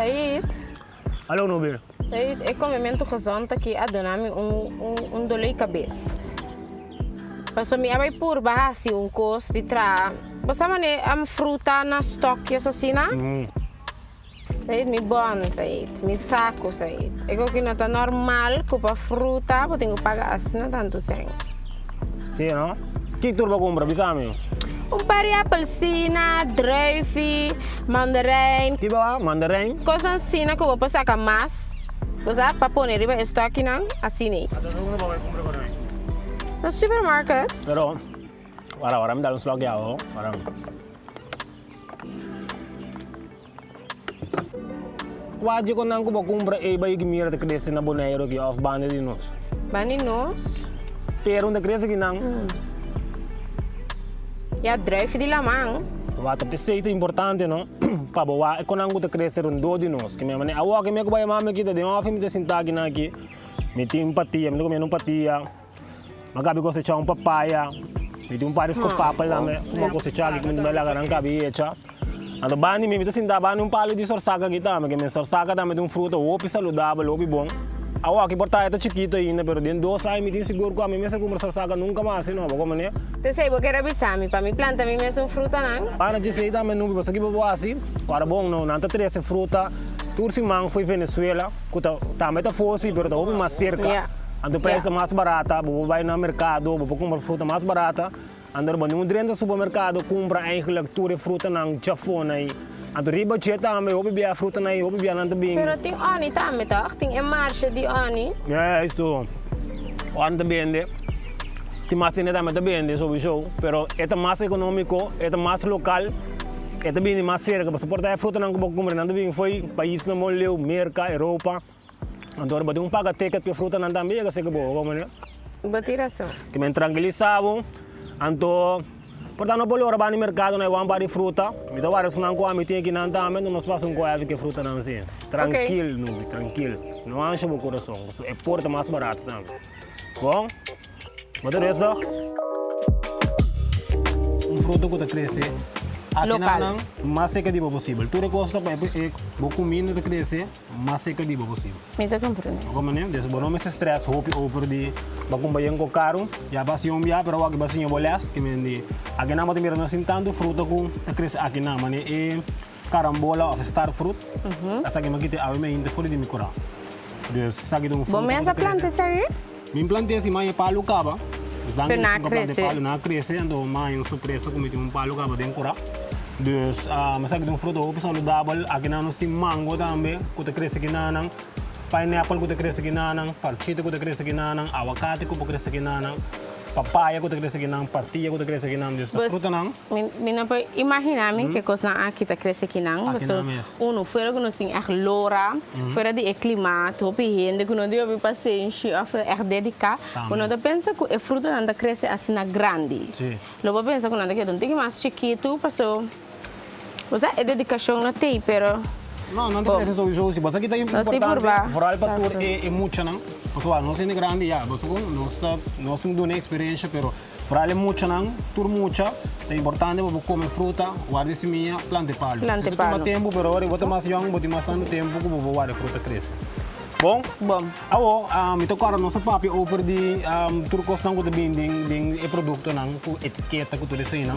Said. Alo Nubir. Said, e komementu gezond aki a duna mi un un un doló di kabes. Pasobra mi a bai purba hasi un kos di traha, bo sa manera fruta na stokjes asina? Said, mi bon, Said, mi saku, Said. E koki no ta normal ku pa fruta bo tin ku paga asina tantu sèn. Sí, no? Ki tur bo kumpra? Bisa mi. Un par di apelsina, druifi, mandarijn. Ki bo a? Mandarijn? Kosnan asina ku bo por saka mas, bo sa, pa pone riba e stokinan, asina ei. Ata unda bo bai kumpra kosnan ei? Na supermarket. Pero, wara, wara mi dal un slok di awa, ho. Wara. Kua dje konan ku bo kumpra ei bai mira ta krese na Boneiru aki òf banda di nos? Banda di nos. Pero un ta krese akinan. Ya druif di laman. Wak ta p'esei ta importante no pa bo wak e konan ku ta krese rondó di nos. Ke mi manera awor ke mi ku bai mami aki ta den òf mi ta sinta akinan aki mi tin patia mi ta kumiendo un patia. Mi a kabi kosechá un papaya, mi tin un par di skopapel tambe ku mi a kosechá aki ku mi ta laga nan kabi echa. Anto banda di mi, mi ta sinta banda di un palu di sorsaka aki tambe, ke mi sorsaka tambe ta un fruta hopi saludabel, hopi bon. Awor aki por ta e ta chikito ainda, pero den dos aña mi tin sigur ku ami mester kumpra sorsaka nunka mas asina, bo komprende? P'esei bo kere a bisa mi pa mi planta mi mesun frutanan? Banda di esei tambe Nubi, pasobra ki bo por hasi? Ora bon no, nan ta trese fruta tur siman fo'i Venezuela, ku ta tambe ta fosi pero ta hopi mas serka. Anto prijs ta mas barata, bo por bai na merkado, bo por kumpra fruta mas barata. Anto bo no drenta supermerkado kumpra eigenlijk tur e frutanan djafon ei. Anto riba dje tambe hopi bia frutanan ei, hopi bia nan ta bin. Pero tin oni tambe toch? Tin e marshe di oni. Juisto. Oni ta bende. Tin mas hende tambe ta bende sowieso. Pero e ta mas economico, e ta mas local, e ta bini mas cerca. Pasobra por ta e frutanan ku bo kumpra nan ta bin fo'i paisnan bon leu, Merka, Europa. Anto ora bo tin un paga ticket p'e frutanan tambe yega seka bo, bo manera. Bo tin rason. Ki men tranquilisa bo. Anto por ta no por lora bani mercado na e wan par di fruta. Mi ta wara esunnan ku ami tin akinan tambe, anto nos pasa un koefi ku e frutanan si. Trankil, Nubi, trankil. No ansha bo kurason, pasobra e por ta mas barato tambe. Bon? Bo ta resto? Un fruta ku ta krese akinan mas seka di bo posibel. Tur e kos ta pa e bo kuminda ta krese. Mas seca di bo posibel. Mi ta comprende. Bo comprende? Dus bo no mester stress hopi over di bo cumpra yen cu caro. Ya bo a siña un bia pero awor bo a siña bo les. Ke men di akinan bo ta mira nos tin tantu fruta cu ta crece akinan. Mane e carambola of e star fruit. Esaki mi a kita e awe mi a hinta for di mi cura. Dus esaki ta un fruta Bo cu ta mes a crece. planta esaki? Mi planta esi ma e palu caba. Pero nan a crece. Palu nan a crece anto mi a haña un sorpresa cu mi tin un palu caba den cura. Dus esaki ta un fruta hopi saludabel. Akinan nos tin mango tambe cu ta crece kinanan, pineapple cu ta crece kinanan, parchita cu ta crece kinanan, awacate cu por crece kinanan, papaya cu ta crece kinan, patia cu ta crece kinan. Dus ta frutanan. Mi no por imagina mi ke kosnan aki ta krese kinan, pasobra uno, fuera ku nos tin ègt lora, fuera di e klimaat, hopi hende ku no tin hopi pasenshi òf ègt dediká, bo no ta pensa ku e frutanan ta krese asina grandi. Lo bo pensa ku nan ta keda un tiki mas chikitu, pasobra bo sa e dedikashon no t'ei, pero No, nan ta krese souso si. Bo sa ki ta importante, vooral pa tur e muchanan, pasobra nos hende grandi ya, bo sa kon, nos ta, nos tin duna eksperensha, pero. Vooral e muchanan, tur mucha, ta importante pa bo come fruta, warda e simia, planta e palu. Planta e Ta tuma palu. tempu, pero ora bo ta mas yong, bo tin mas tantu tempu ku bo por warda e fruta krese. Bon? Bon. Awo, mi ta kòrda nos a papia over di tur kosnan ku ta bin den den e produktonan ku etiketa ku tur eseinan.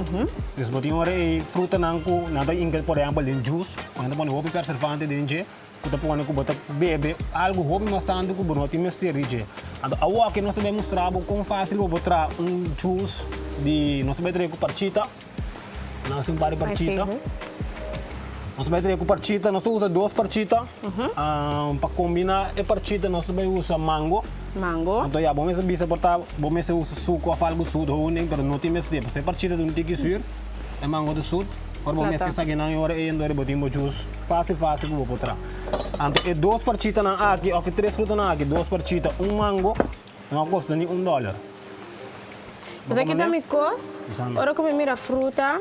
Dus bo tin ora e frutanan ku nan ta inka por ehèmpel den juice, ku nan ta pone hopi perservante den dje. Ku ta pone ku bo ta bebe algu hopi mas tantu ku bo no tin mester di dje. Anto awoki nos ta bai mustra bo kon fásil bo por traha un juice di, nos ta bai traha ku parchita, nos tin un par di parchita. Nos ta bai traha ku parchita, nos ta usa dos parchita. Pa kombiná e parchita nos ta bai usa mango. Mango. Anto ya, bo mester bisa por ta bo mester usa suku òf algu sut honing, pero no tin mester, pasobra e parchita ta un tiki sur. E mango ta sut, ora bo mezcla esakinan y ora ey endo bo tin bo juice facil facil cu bo por traha. Anto e dos parchitanan aki of e tres frutanan aki, dos parchita, un mango, no a costa ni un dollar. Bo sa kita mi cos, ora cu mi mira fruta,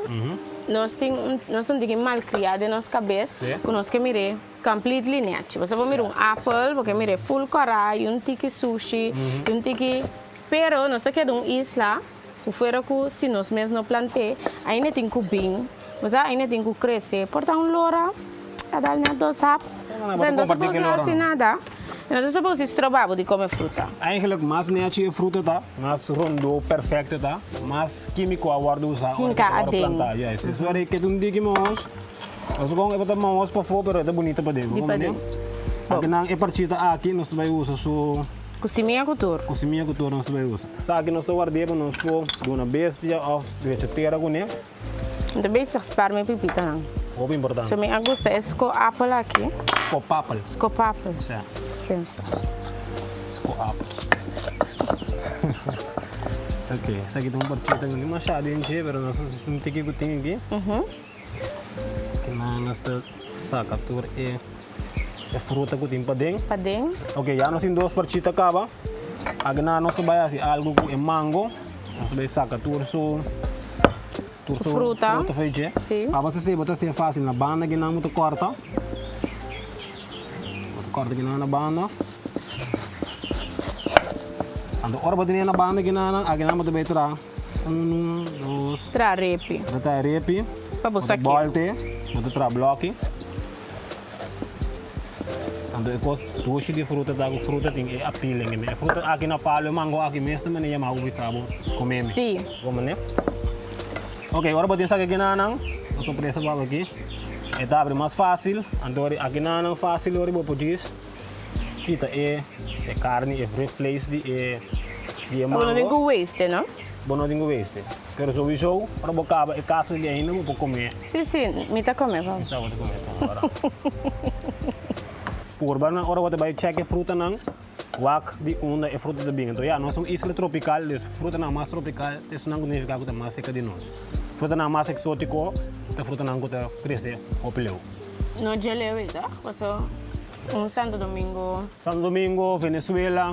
nos tin un, nos ta un tiki malcria den nos cabes, cu nos ke mir'e completely nechi. Bo sa bo mira un apel, bo ke mir'e full cora y un tiki sushi, y un tiki, pero nos ta keda un isla. Ku fuera ku si nos mes no plant'é, ainda tin ku bin, bo sa, ainda tin ku krese. Por ta un lora. A dal net dos hap. Bo ta comparti cu e loro no. Nada. No ta supos stroba bo di come fruta. Eigenlijk mas nechi e fruta ta, mas rondo perfecto ta, mas quimico a wordo usa ora cu ta wordo planta. Juist. Dus ora e keda un diki mahos, nos con e por ta mahos pafo pero e ta bunita paden. Di paden. Akinan e parchita aki nos ta bay usa su. Cu simia cu tur. Cu simia cu tur nos ta bay usa. Esaki nos ta ward'é pa nos por duna bestia of drecha tera cune. Mi ta bezig spaar mi pipitanan. Hopi importante. So mi a gusta e sco-apel aki. Scopapel. Scopapel. Sa. Spensa. Sco-apel. Ok, esaki ta un parchita ku no masha den dje, pero nos a hasi un tiki ku tin aki. Kinan nos ta saka tur e e fruta ku tin paden. Paden. Ok, ya nos tin dos parchita kaba. Akinan nos ta bai hasi algu ku e mango. Nos ta bai saka tur su tur su Fruta. fruta for dje. Sí. Aba sa bo ta hasié fásil na banda kinan bo ta kòrta. Bo ta kòrta kinan na banda. Anto ora bo tene na banda kinan, akinan bo ta bai traha unu, dos. Traha repi. Bo ta traha repi. Pa bo Bo ta saké. bòlte, bo ta traha blòki. Anto e kos dushi di fruta ta ku fruta tin e appealing e fruta aki na palo e mango aki mes ta mane yama bo bisa bo come mi. Si. Bo mane. Ok, ora bo tin esaki kinanan, un sorpresa pa bo aki. E ta abri mas facil, anto ora aki nanan facil ora bo por djis kita e e carni, e vlees di e di e Bo no tin mango. ku waste, no? Bo no tin ku waste. Pero souiso, ora bo kaba e casca di ainda bo por come. Si, si, mi ta come pa. Mi sa bo ta come pa ora. Purba nan ora bo ta bai check e frutanan, wak di unda e fruta ta bin. Enton ya, nos ta un isla tropical, dus frutanan mas tropical ta esunnan ku nifica ku ta mas cerca di nos. Frutanan mas exotico ta frutanan ku ta crece hopi leu. No dje leu ei toch? Paso un Santo Domingo. Santo Domingo, Venezuela,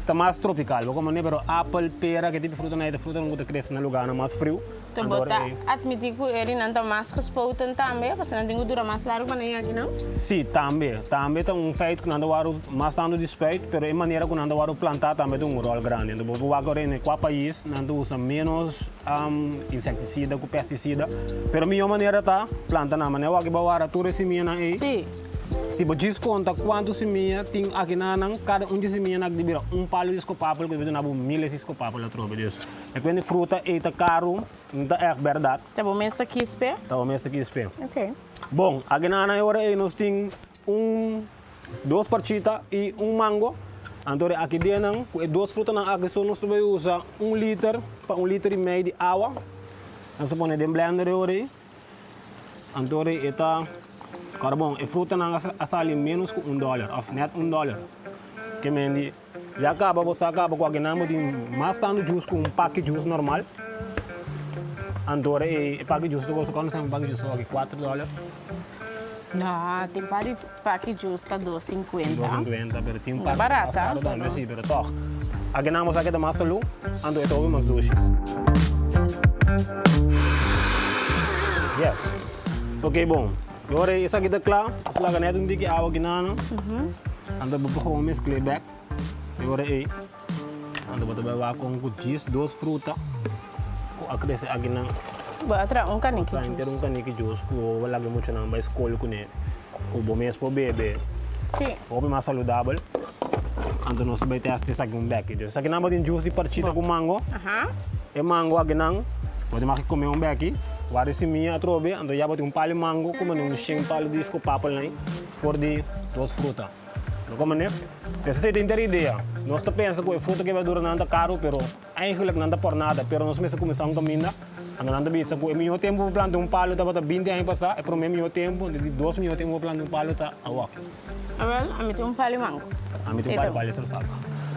ta mas tropical. Bo como ne, pero apel, pera, ke tipo frutanan ei ta frutanan ku ta crece na lugarnan mas friu. Ta bo ta admiti ku e rinan ta mas gespoten tambe, pasobra nan tin ku dura mas largu pa nan yega aki, no? Sí, tambe. Tambe ta un feit ku nan ta wòrdu mas tantu di spuit, pero e manera ku nan ta wòrdu plantá tambe ta un ròl grandi. Enton bo por wak ora den kua pais nan ta usa ménos insektisida ku pestisida, pero mihó manera ta planta nan. Manera wak bo a wara tur e simianan ei. Sí. Si bo djis konta kuantu simia tin aki na nan, kada un di e simianan aki ta bira un palu di skopapel ku ta duna bo míles di skopapel atrobe. Dus. E kuende fruta ei ta karu, no ta ègt bèrdat. Ta bo mes ta kispe? Ta bo mes ta kispe. Ok. Bon, agenana e ora ei nos tin un, dos parchita i un mango. Anto di aki den nan, ku e dos frutanan aki so nos ta bai usa un liter pa un liter i mei di awa. Nos ta pone den blender e ora ei. Anto di e ta, kòrda bon, e frutanan a sali ménos ku un dòler òf nèt un dòler. Ke men di. Ya caba bo sa caba cu akinan bo tin mas tanto juice cu un paki juice normal. Anto ora e paki juice ta costa cuanto cent un paki juice awor aki? Cuatro dollar? No, tin par di paki juice ta dos cincuenta. Dos cincuenta, pero tin un paki mas caro tambe si, pero toch. Akinan bo sa ke ta mas salu, anto e ta hopi mas dushi. Yes. Ok bon. E ora esaki ta kla, nos laga net un tiki awa akinan. Anto bo por gewoon mezcl'é bek. E ora ei, anto bo ta bai wak kon ku djis dos fruta ku a krese akinan. Bo a traha un kaniki Traha djus. henter un kaniki djus ku bo laga e muchanan bai skol kuné, ku bo mes por bebe. Sí. Hopi mas saludabel. Anto nos ta bai test esaki un beki. Dus esakinan bo tin djus di parchita ku mango. E mango akinan, bo tin mag kome un beki. Wak di simia atrobe, anto ya bo tin un palo di mango ku mane un shen palo di skopapelnan for di dos fruta. No como ne? Esei ta inter idea. Nos ta pensa cu e fruta cu e verdura nan ta caro, pero eigenlijk nan ta por nada. Pero nos mester cuminsa un caminda. Anto nan ta bisa cu e miho tempo pa planta un palo tabata binti aña pasa, e prome miho tempo, di dos miho tempo pa planta un palo ta awor. Awel, ami tin un palo di mango. Ami tin un palo di palo di salsa.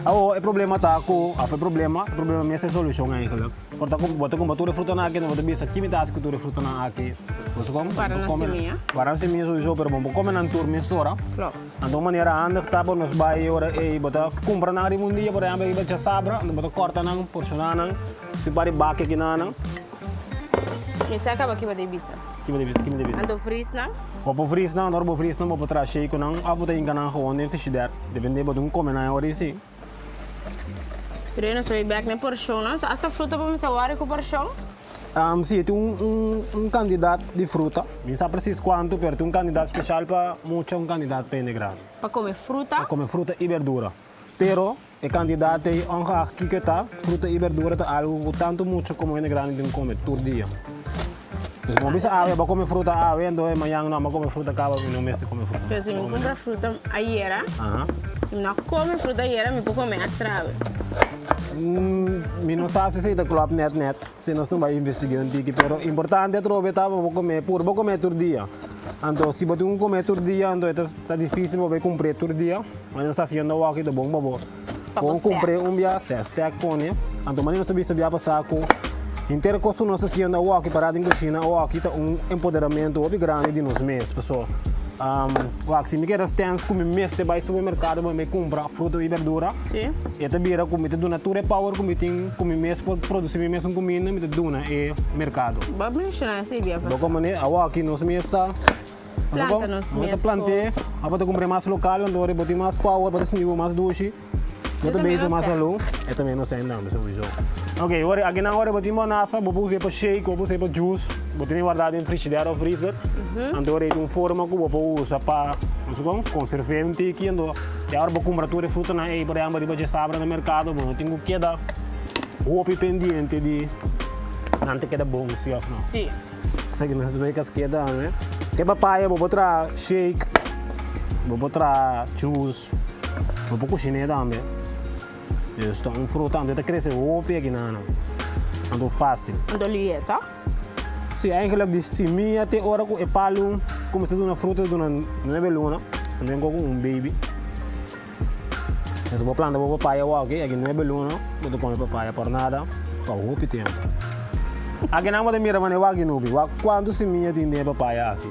Awor, e problema ta cu, of e problema, e problema mester solucion eigenlijk. Por ta cu bo ta cumpra tur e frutanan aki, bo ta bisa ki mi ta haci cu tur e frutanan aki. Bo sa con? Guarda nan simia. Guarda nan simia sowieso, pero bo por come nan tur mesora. Klopt. Anto un manera handig ta pa nos bai ora ey bo ta cumpra nan riba un dia, por ehempel riba djasabra, anto bo ta corta nan, porciona nan, si un par di baki aki nan nan. Mi sa caba kiba di bisa. Kiba di bisa? Kiba di bisa? Anto vries nan? Bo por vries nan, anto ora bo vries nan bo por traha shake cu nan of bo ta hinca nan gewoon den frishider, depende bo tin cu come nan e ora ey si. Pero yo no sabi bek na e porshonnan. So hasta fruta bo mester wòri ku porshon? Si, tin un kantidat di fruta. Mi no sa presis kuantu, pero tin un kantidat spesial pa mucha, un kantidat pa hende grandi. Pa kome fruta? Pa kome fruta i berdura. Pero e kantidat ei, ongeacht kiko e ta, fruta i berdura ta algu ku tantu mucha komo hende grandi tin kome tur dia. Dus bo bisa awe bo kome fruta awe, anto e mañan no, bo kome fruta kaba mi no mester kome fruta. Pero si mi kumpra fruta ayera, si mi no a kome fruta ayera, mi por kome extra awe. Mi no sa si esei ta klòp nèt nèt, si nos no bai investig'é un tiki, pero importante atrobe ta pa bo kome puru, bo kome tur dia. Anto si bo tin ku kome tur dia, anto e ta difísil pa bo bai kumpr'é tur dia. Manera nos ta hasiendo awor aki ta bon pa bo. Bon kumpr'é un bia, ses stek pone. Anto manera nos a bisa bia pasá ku henter kos ku nos ta hasiendo awor aki pará den kushina awor aki ta un empoderamentu hopi grandi di nos mes. Paso wak si mi keda stens ku mi mester bai supermerkado pa mi bai kumpra fruta i berdura, e ta bira ku mi ta duna tur e power ku mi tin ku mi mes por produsi mi mesun kuminda mi ta duna e merkado. Bo a menshoná esei bia pasá. Bo komo awor aki nos mes ta. Planta nos Bo ta mes plant'é, kos. abo ta kumpr'é mas lokal, anto ora bo tin mas power, bo ta sinti bo mas dushi, bo ta bezig mas salú. E tambe no sèn tambe souiso. Ok, ora akinan ora bo tin bonasa, bo por us'é pa shake, bo por us'é pa juice, bo tene wardá den frishider òf freezer. Anto ora ei tin un forma ku bo por usa pa, no sé kon, konserv'é un tiki, anto ya ora bo kumpra tur e frutanan ei, por ehèmpel riba djesabra na merkado, bo no tin ku keda hopi pendiente di nan ta keda bon si òf no. Sí. Esaki nos bay casqueta tambe. Ke papaya bo por traha shake, bo por traha juice, bo por cushiné tambe. Dus ta un fruta anto e ta crece hopi aki nan anto facil. Anto lié ta? Si, eigenlijk di simia te ora cu e palu cuminsa duna fruta ta duna nuebe luna, ta tambe cu un baby. Entonces bo planta bo papaya awor aki nuebe luna bo ta come papaya por nada pa hopi tempo. Aki nan bo ta mira manera wak nubi, wak cuanto simia tin den e papaya aki.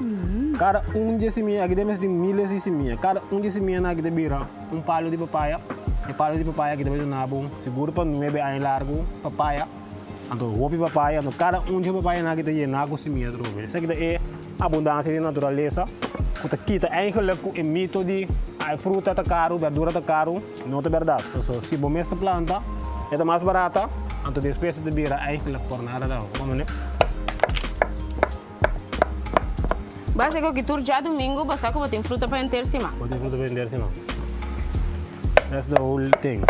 Cada un di e simia aki den mester tin miles di simia, cada un di e simianan aki ta bira un palo di papaya, e palo di papaya aki ta bay duna bo sigur pa nuebe aña largo papaya. Anto hopi papaya, anto kada un dje papayanan aki ta yená ku simia atrobe. Esaki ta e abundansia di naturalesa ku ta kita eigenlik ku e mito di a e fruta ta karu, berdura ta karu, no ta bèrdat. Pasobra si bo mes ta planta e ta mas barata, anto despues e ta bira eigenlik por nada ta. Bo mane? Básiko ki tur djadumingu bo sa ku bo tin fruta pa henter siman. Bo tin fruta pa henter siman. That's the whole thing.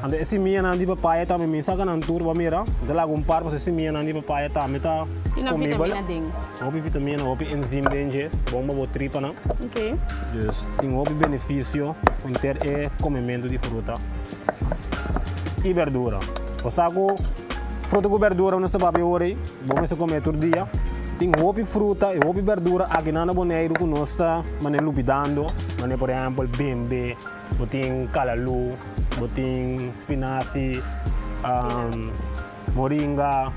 Anto e simianan di papaya tambe mi saka nan tur bo mira. Mi ta laga un par pasobra e simianan di papaya tambe ta Tin nan comibel. vitamina den. Hopi vitamina, hopi enzym den dje, bon pa bo tripanan. Ok. Dus tin hopi beneficio henter e comementu di fruta y berdura. Bo sa cu fruta cu berdura nos ta papia ora ei. Bo mester come tur dia. Tin hopi fruta y hopi berdura akinan na Boneiru cu nos ta manera lubidando, manera por ehempel bembe, bo tin kalalu, bo tin spinazi, moringa,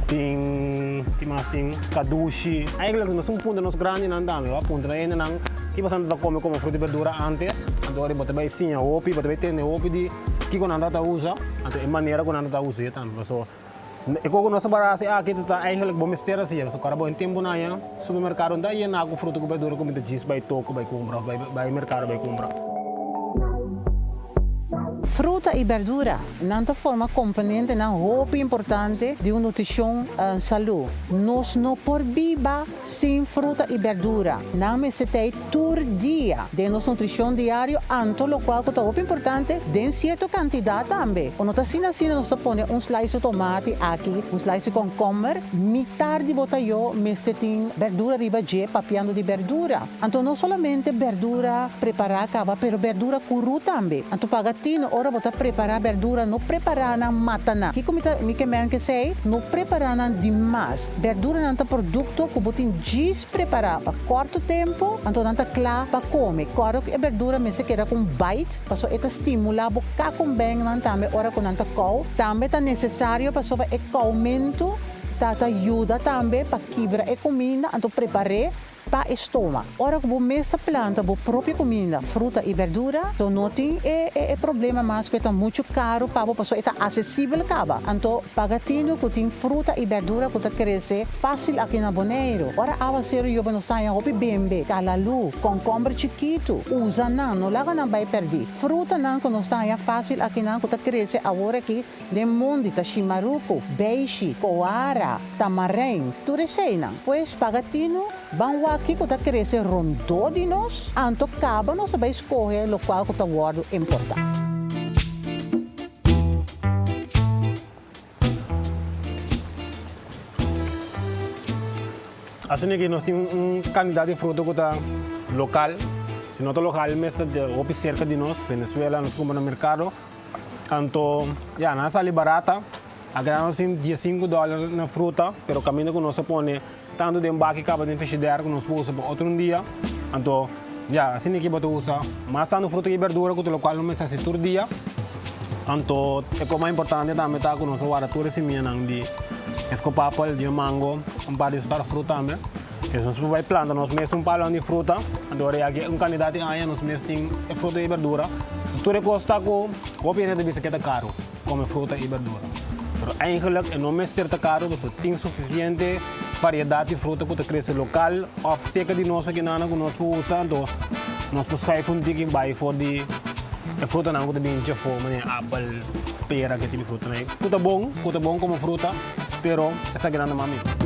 tin ki mas tin kadushi. Eigenlijk nos un puntra nos grandinan tambe, bo a puntra hendenan ki pasobra nan ta come como fruta y berdura antes, anto ora bo ta bay siña hopi, bo ta bay tende hopi di kico nan ta usa, anto e manera cu nan ta usa tambe. Pasobra E koko nos ta para hasi aki ta ta eigenlijk bo mester hasi ya. Pasobra bo en tempunan ya supermerkado no ta yena ku fruta ku berdura ku mi ta djis bai toko bai kumpra òf bai bai merkado bai kumpra. Fruta i berdura nan ta forma komponentenan hopi importante di un nutrishon salú. Nos no por biba sin fruta i berdura. Nan mester ta ei tur dia den nos nutrishon diario, anto lokual ku ta hopi importante, den sierto kantidat tambe. O no ta asina asina nos ta pone un slice di tomati aki, un slice di komkomber, mitar di bo tayó mester tin berdura riba dje, papiando di berdura. Anto no solamente berdura prepará kaba, pero berdura kurú tambe. Anto paga tino ora bo ta prepará berdura, no prepará nan mata nan. Kiko mi ta mi ke men kesei? No prepará nan dimas. Berduranan ta produkto ku bo tin djis prepará pa kòrto tempu, anto nan ta kla pa kome. Kòrda ku e berdura mester keda ku un bite, pasobra e ta stimulá bo kakumbennan tambe ora ku nan ta kou. Tambe ta nesesario pasobra e koumentu ta ta yuda tambe pa kibra e kuminda, anto prepar'é pa e stoma. Ora ku bo mes ta planta bo propio kuminda, fruta i berdura, to no tin e e problema mas ku e ta muchu karu pa bo pasobra e ta asesibel kaba. Anto paga tinu ku tin fruta i berdura ku ta krese fásil aki na Boneiru. Ora awaseru yobe nos ta haña hopi bembe, kalalu, kònkòmber chikitu. Usa nan, no laga nan bai pèrdí. Frutanan ku nos ta haña fásil akinan ku ta krese awor aki den mondi ta shimaruku, beishi, koara. pera, tamarijn, tur eseinan. Pues paga tinu, ban wak kiko ta krese rondó di nos, anto kaba nos ta bai skohe lokual ku ta wòrdu importá. Asina ki nos tin un kantidat di fruta ku ta lokal. Si no ta lokal mes ta hopi serka di nos, Venezuela, nos kumpra na merkado. Anto, ya, nan a sali barata. A keda nos tin diesinku dòler na fruta, pero kaminda ku nos a pone tantu den baki kaba den frishider ku nos por usa pa otro un dia. Anto, ya, asina ki bo ta usa mas tantu fruta i berdura ku ta lokual nos mester hasi tur dia. Anto, e kos mas importante tambe ta ku nos a warda tur e simianan di eskopapel, di mango, un par di starfruit tambe. Pues nos por bai planta nos mes un palonan di fruta, anto ora ya ke un kantidat di aña nos mes tin e fruta i berdura. Tur e kos ta ku hopi hende ta bisa ke ta karu kome fruta i berdura. Pero eigenlik e no mester ta karu pasobra tin sufisiente variedat di fruta ku ta krese lokal òf serka di nos akinan ku nos por usa, anto nos por schuif un tiki bai for di e frutanan ku ta bin djafó manera apel, pera, ke tipo di frutanan ei. Ku ta bon, ku ta bon komo fruta, pero esakinan ta mas mihó.